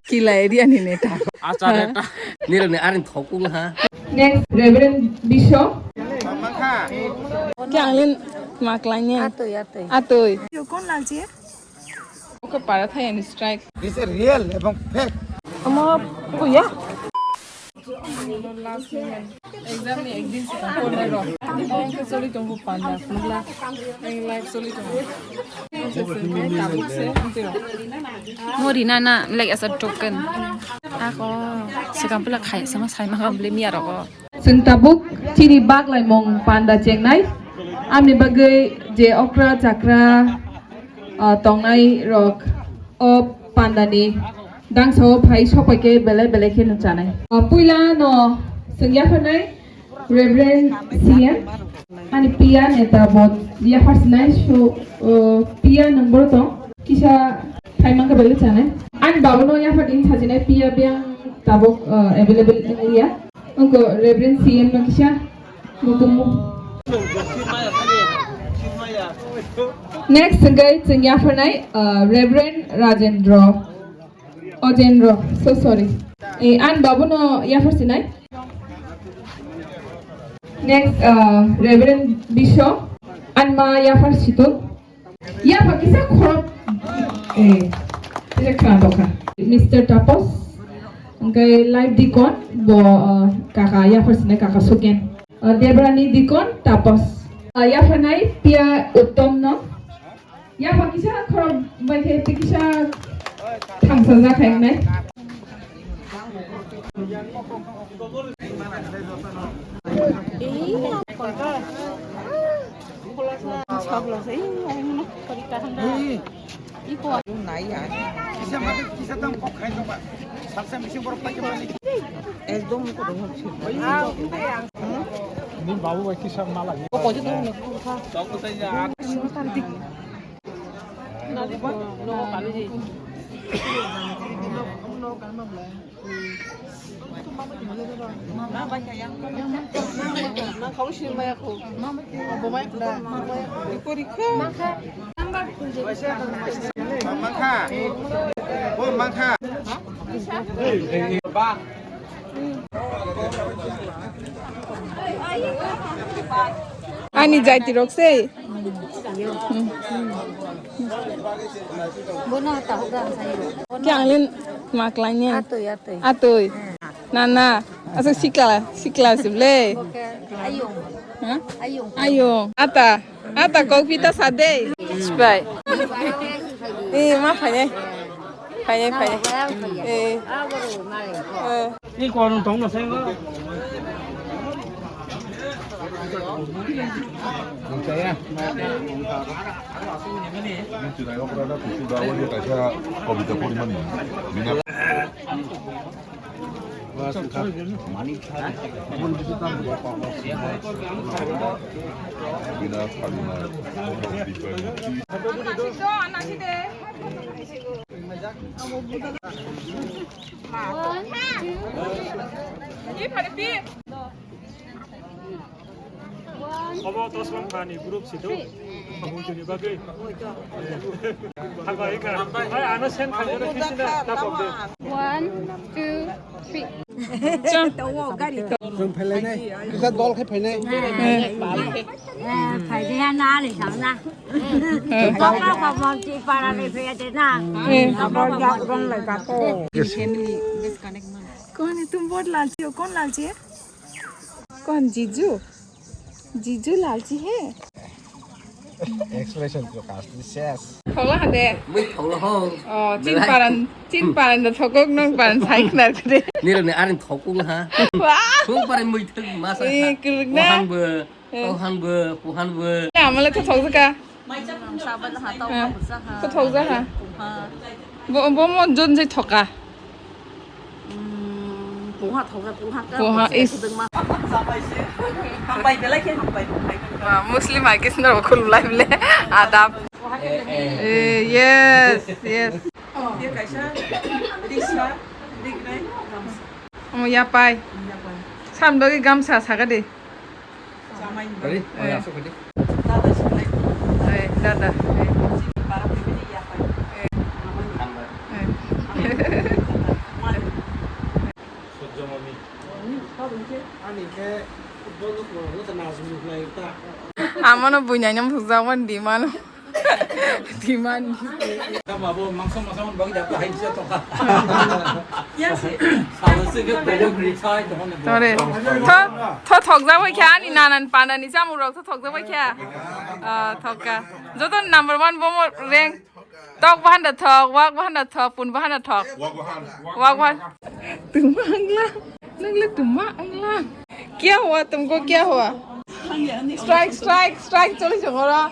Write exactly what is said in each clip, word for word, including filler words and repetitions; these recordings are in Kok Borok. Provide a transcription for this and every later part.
Kila area ni neta. Acha neta. Nirok ni arin thokung ha. Next, Reverend Bisho. Kyanglin maklangye. Atoi, atoi. Atoi. Yo kon lalchi? Oke, para thai and strike. This is real ebong fake. Omo kuya. Exam ni ekdin sikang pornai rok. Ang khe choli tongo panda. Nukla. Ang life choli tongo. Ang se se khe tabuk se. Mori na na, like, as a token. Ako sikang pula khai sama sai ma kam le miya rok. Chwng tabuk chini baglaimung panda chengnai. Amni bagwi je okra chakra, ah, tongnai rok o pandani dangsa o phai sopai khe belai belai khe no chanai. Ah, puila no chwng yapharnai Reverend C M, ani piya neta bo yapharsinai, so, ah, piya number tong kisa phai mangkha belai chanai. Ani babu no yaphar din sajinai piya biyang tabuk, ah, available wngya. Wngkha Reverend C M no kisa mukumu. Next hwnkhe chwng yapharnai, uh, Reverend Rajendra. Ojendra, so sorry. Eh, an babu no yaphar sinai. Next, uh, Reverend Bisho. An ma yaphar situng. Ya, pakisa khorok. Eh, kisa khna dokha. Mister Tapos, hwnkhe live deacon, bo, uh, kaka yaphar sini kaka Suken. Uh, Debrani deacon, Tapos. Uh, yapharnai piya Uttom no. Ya, pakisa khorok bai khe kisa thangsa jakha wngnai. Ekdom. Ni babu bai kisa mala. Ani jaiti rok se. Bono ta hoga ang sayo. Kyanglin maklangye. Atoi, atoi. Atoi. Hmm. Nana, asa sikla, sikla sible. Oke. Ayung. Ha? Ayung. Ayung. Ata, ata kok pita sade. Spai. Eh, ma phane. Phane, phane. Eh. Eh. Ni kono tong no sengo. Ni chwrai okra da kusu da wali kaisa kobita porimani. Bina. Bina phalna. Obo Tosmang Khani group si do. Abujuni bagwi. Hambai kha. Hai, ano sen khaijana kisina tapok de. One, two, three. Chwng phailai nai. Kisa dol khai phainai. Eh, phaidi ya na le sang na. Kok kok kok mon ti para le phe de na. Kok kok kok mon ti. Family disconnect man. कौन है तुम? बहुत लालची हो। कौन लालची है? कौन? जीजू? जीजू लालची है? Expression ko kas ses. Thogla hade. Mui thogla ho. Oh, chin paran, chin paran da thogok nong paran sai khnar kade. Nirok ni arin thogok ha. Wah. Thog paran mui thog masa. Eh, kuruk na. Wahan be. Eh. Puhan bo, puhan bo. Ya, amale to thok jaka. Sabal ha, to ha, busa ha. To thok jaka. Ha. Bo, bo mo jon jai thoka. Hmm, puha thoka, puha ka. Puha is. Hambai belai khe hambai. Ba, Muslim hai khe sindor khulum lai bole. Adab. Eh, yes, yes. Oh, ye kaisa, diksa, diknai, gamsa. Omo yapai. Yapai. Sam dogi gamsa saka de. Ready? Eh. Dada siklai. Eh, dada. Eh. Sini para pemini ya pai. Eh. Namanya. Mano buinai no mukjak man di mano. Di man di. Tamo abo mangso masa man bagi dapat hai bisa toka. Yes. Sama sih ke belum recai teman. Tore. Tho, tho thokjak bai kha ani nanan panda ni chamung rok tho thokjak bai kha. Ah, thokka. Joto number one bomo rank. Tok bahan da thok, wak bahan da thok, pun bahan da thok. Wak bahan. Wak bahan. Tuma angla. Nangla tuma angla. Kya hua tumko kya hua? Strike, strike, strike choli chongora.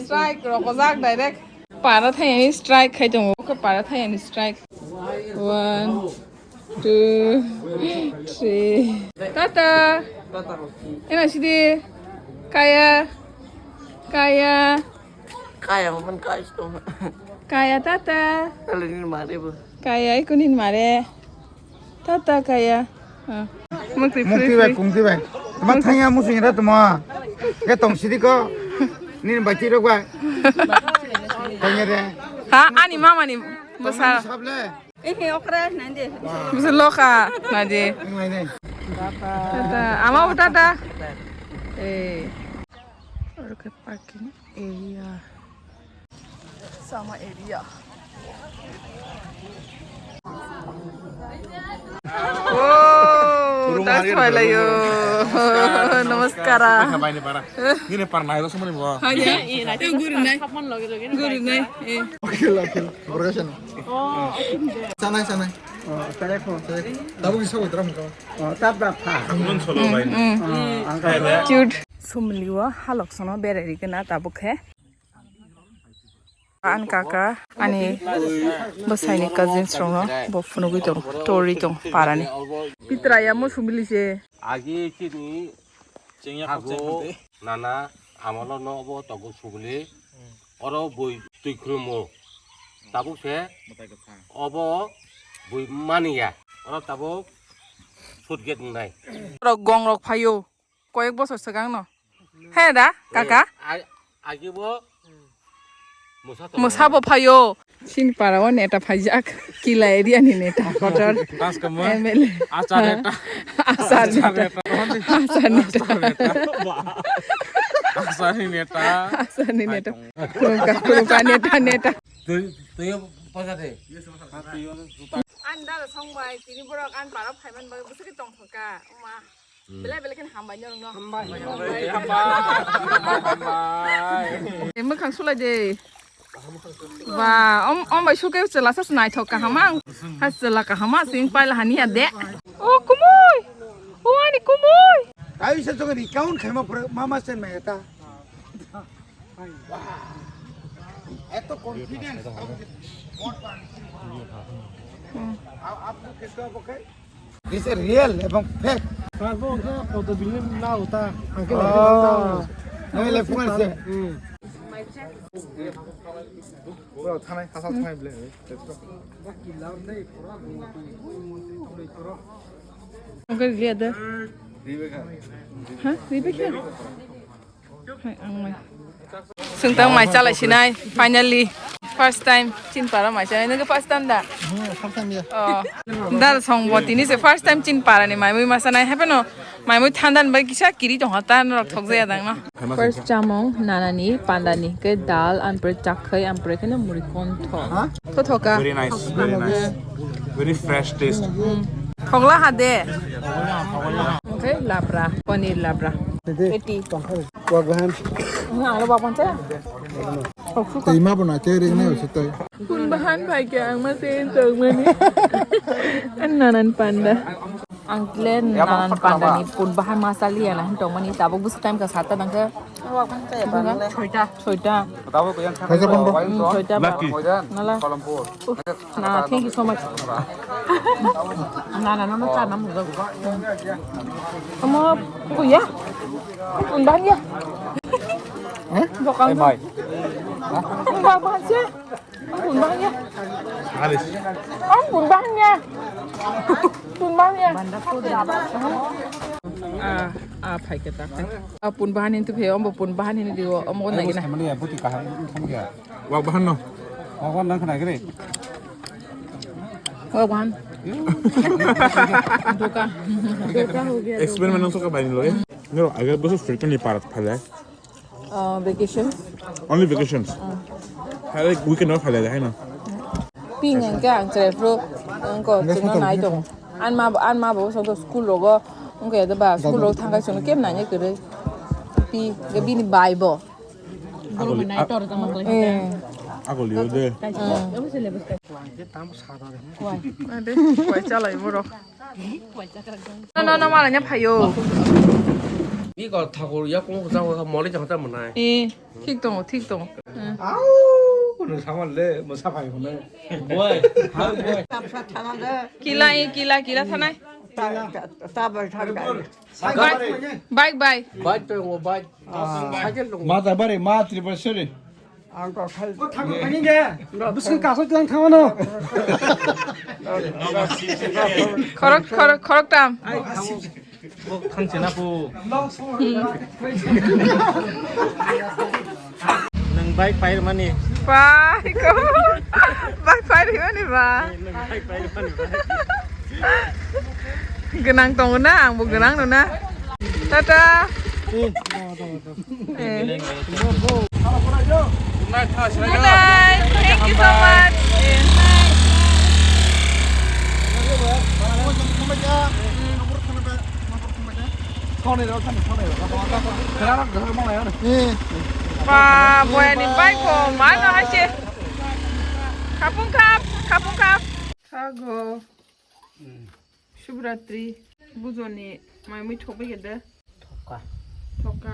Strike roko jak direct. Para thayani strike khai tongo. Para thayani strike. One. Two, three. Tata. Ena sidi. Kaya. Kaya. Kaya man kaya ito. Kaya tata. Alin mare bo. Kaya ikunin mare. Tata kaya. Ah. Mukti Mukti free, bai, free. Kungti bai. Tama thangya musing ra tama. Ke tong sidi ko. Nin bai tiro gua. Thangya de. Ha, ani mama ni. Tama musa. Sable. Eh, okra, nande. Bisa loka, nadi. Yang lain ni. Tata, ama uta ta. Eh. Oke, parking area. Sama area. Oh, that's why la yo. Namaskara. Nini para. Nini para nai lo semua ni bo. Hanya. Guru nai. Guru nai. Eh. Oke, oke. Sanai, sanai. Oh, sanai ko. Tabuk isa ko drum ko. Oh, tap tap pha. Ang solo bai. Cute. Sumliwa halok sono berai rikena tabuk khe. An kaka ani bwsaini cousins rokno bo phunugwi tong, tori tong parani. Pitra ya mo sumli se. Agi chini Chengya ago khakchangma de. Nana amalo no obo togo suguli. Hmm. Oro bui twi khulumo. Tabuk se obo bui maniya. Oro tabuk sut gate nai. Oro gong rok phaio. Koyek bosor swkang no. He da, kaka? Eh, a-, agi bo Mwsa bo phaio. Chini para o neta phaijak. Kila area ni neta kotor. M L A. Achar neta. Achar neta. Achar neta. Achar ni neta. Achar ni neta. Kurungka, kurungka neta, neta. Twi, twi posa de. An dara song bai, tini borok an para phaiman bai bwswk tong thoka. Uma. Belai belai khe hambai norokno. Hambai. Hambai. Hambai. Hambai. Mwkhang sulai de. Ba, om, om bai suke chwla sa naithok kaham ang. Ha chwla kaham a sing paila hani ya de. O kumui. O ani kumui. Taisa jong recount khaima pura mama sen mai ta. Wow. Eto confidence. Hmm. Aap, aap log kaise ho? This is real ebong fake. Sir, bo khe photo bini na uta. Ang khe Oh. Nang le phone se. Hmm. Bro, thanai, hasal thanai ble. Let's go. Ang khe liya da. Ha? Rebecca? Hai, ang mai. Sungtang mai chalai sinai, finally. First time, Chinpara mai chalai. Nungke first time da? Hmm, first time ya. Oh. Dar song bo tini se first time Chinpara ni mai mui masa nai. Hape no, mai mui thandan bai kisa kiri tong ha, tan rok thok jaya dang no. First chamung, nanani, pandani, ke dal, ampre chakhai, ampre ke no muri kontho. Ha? Thothoka. Very nice, very nice. Very fresh taste. Thogla ha de. Okay, labra, paneer labra. Patty. Wagwan. Nga alo bakwan cha. Tei ma bo na tei ring na se tei. Pun bahan bai ke ang ma se tong mani. An nanan panda. Ang kle nanan panda ni pun bahan masali ya na tong mani tabuk bus time ka sata nang ke. Soita. Soita. Kaisa pun ba. Hmm, soita ba. Lucky. Nala. Uh, na, thank you so much. Na, na, no, no, cha, na, mo, go. Amo, kuya. Ang pun bahan ya. Eh? Bokang. Eh, mai. Ang ba bahan siya. Ang pun bahan ya. Alis. Ang pun bahan ya. Pun bahan ya. Ah, ah, phai kita. Ah, pun bahan itu phe, om pun bahan ini diwo, om ko nai na. Wak bahan no. Wak bahan nang khnai gre. Wak bahan. Doka. Doka ho gaya. Experiment nang soka baini lo. No, agar bosu frequently parat phale. Uh, vacations? Only vacations. Hai, like, weekend off hai, hai na. Ping yang kya ang chere bro, ang ko chuna nai dong. An ma, an ma bo so school rogo, ang ko ya ba school rogo thangkai chuna kem nai ne kere. Pi, ga bini bai bo. Agoli, ag-, eh. Agoli ode. Ade, kwai chalai borok. No, no, no, malanya phayo. Iko thakur ya kung sa moli jang ta mwnai. Eh, thik tongo, thik tongo. Au, kono saman le, mo sa phai kono. Boy, ha boy. Kila, eh, kila, kila thanai. Bike, bike, bike. Bike to ngo bike. Cycle to ngo. Ma ta bare, ma Tripura sore. Ang ko khai. Bo thang thang ni de. Bwswk kaso tlang thang no. Khorok, khorok, khorok tam. Bo thang chena po. Nang bike pai mani. Pai ko. Bike pai mani ba. Nang bike pai mani ba. Gwnang tongo na, ang bo gwnang no na. Tata. Eh. Good night. Thank you so much. Eh. Ba, boyani bike bo ma no hai se. Khapung khap, khapung khap. Khago. Shubratri, bujoni mai mui thok bai de. Thoka. Thoka.